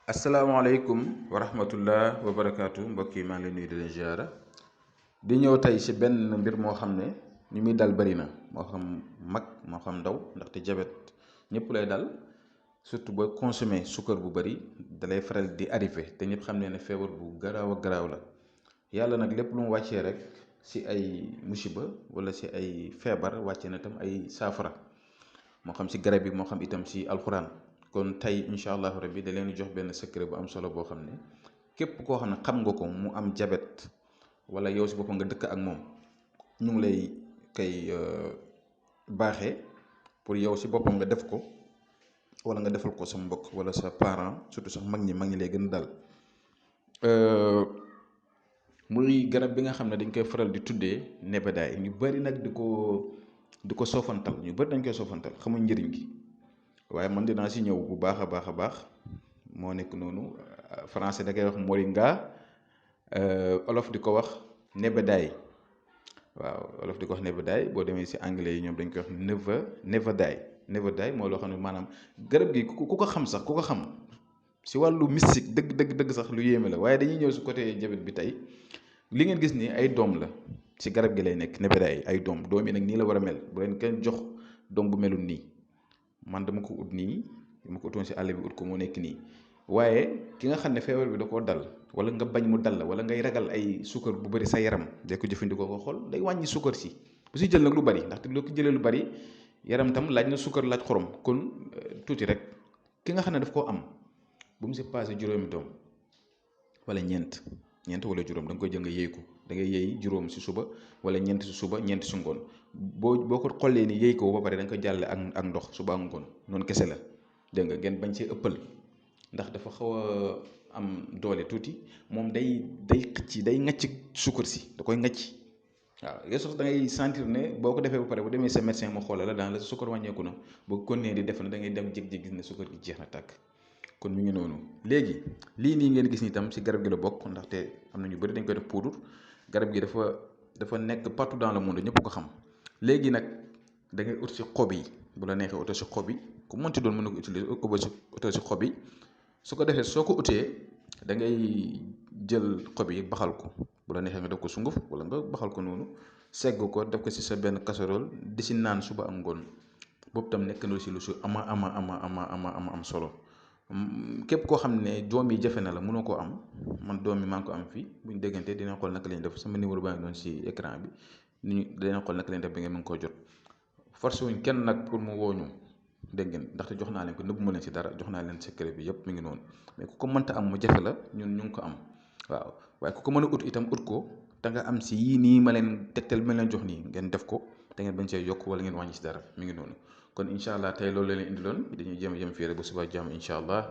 asalaamaaleykum wa rahmatullah wa barakaatu mbokk yi maa ngi leen nuyu di leen ziara di ñëw tey ci benn mbir moo xam ne ñu muy dal bari na moo xam mag moo xam ndaw ndaxte jabet ñëpp lay dal surtout booy consommer suukar bu bari dalay faral di arrivé te ñëpp xam ne feebar bu garaaw a garaaw la yàlla nag lépp lu mu wàccee rek ci ay musiba wala ci ay feebar wàccee na tam ay saafara moo xam ci garab yi moo xam itam ci alxuraan. kon tey incha allahu rabbi da leen jox benn secret bu am solo boo xam ne képp koo xam ne xam nga ko mu am jabet wala yow si boppam nga dëkk ak moom ñu ngi lay koy baaxee pour yow si boppam nga def ko wala nga defal ko sa mbokk wala sa parent surtout sax mag ñi lay gën a dal muy garab bi nga xam ne dañ koy faral di tuddee nebedaay ñu bari nag di ko soofantal ñu bari dañ koy soofantal xamuñ njëriñ gi. waaye man dinaa si ñëw bu baax a baax moo nekk noonu français da koy wax moringa olof di ko wax nebedaay waaw olof di ko wax nebedaay boo demee si anglais yi ñoom dañ koy wax nebedaay moo loo xam ne maanaam garab gi ku ko xam sax ku ko xam si wàllu mystique dëgg sax lu yéeme la waaye dañuy ñëw si côté jabet bi tey li ngeen gis ni ay doom la si garab gi lay nekk nebedaay ay doom yi nag nii la war a mel bu leen kenn jox doom bu melul nii. man dama ko ut nii dama ko utoon si àll bi ut ko moo nekk nii waaye ki nga xam ne feebar bi da koo dal wala nga bañ mu dal la wala ngay ragal ay suukar bu bëri sa yaram day ko jëfandikoo ko xool day wàññi suukar si bu si jël nag lu bari ndaxte loo ko jëlee lu bari yaram tam laaj na suukar laaj xorom kon tuuti rek ki nga xam ne daf koo am bu mu si passé juróomi doom wala ñeent wala juróom da nga koy jël nga yëy ko da ngay yëy juróom si suba wala ñeent si suba ñeent si ngoon boo ko xollee ni yëy ko ba pare da nga koy jàlle ak ndox suba ak ngoon noonu kese la dégg nga ngeen bañ see ëppal ndax dafa xaw a am doole tuuti moom day xëcc day ŋacc suukar si da koy ŋacc waaw yow sax da ngay sentir ne boo ko defee ba pare bu demee sa médecin mu xoolal la daan la suukar wàññeeku na boo ko nee di def na da ngay dem jég-jég gis ne suukar gi jeex na tàkk kon mi ngi noonu léegi lii nii ngeen gis ni tam si garab gi la bokk ndaxte am na ñu bëri dañ koy def poudre garab gi dafa nekk partout dans le monde ñëpp ko xam léegi nag da ngay ut si xob yi bu la neexee utee si xob yi ku mënti doon mën na ko utee si xob yi su ko defee soo ko utee da ngay jël xob yi baxal ko bu la neexee nga def ko sunguf wala nga baxal ko noonu segg ko def ko si sa benn casserole di si naan suba ak ngoon boobu tam nekk na si lu si am solo. képp koo xam ne doom yi jafe na la mënoo koo am man doom yi maa ngi ko am fii bu ñu déggante dina xool naka lañ def sama numéro baa ngi doon si écran bi dina xool naka lañ def bi ngeen mën koo jot forcé wuñ kenn nag pour mu wooñu dégg ngeen ndaxte jox naa leen ko nëbb ma leen si dara jox naa leen secret bi yëpp mi ngi noonu mais ku ko mënta am mu jafe la ñun ñu ngi ko am waaw waaye ku ko mën a ut itam ut ko te nga am si yii nii ma leen tegtal ma leen jox nii ngeen def ko te ngeen bañ see yokk wala ngeen wàññi si dara mi ngi noonu kon incha allah tey loolu la leen indiloon dañuy jëm fii rek ba suba jàmm incha allah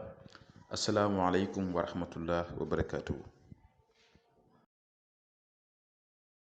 asalaamualeykum wa rahmatullah wa barakaatu.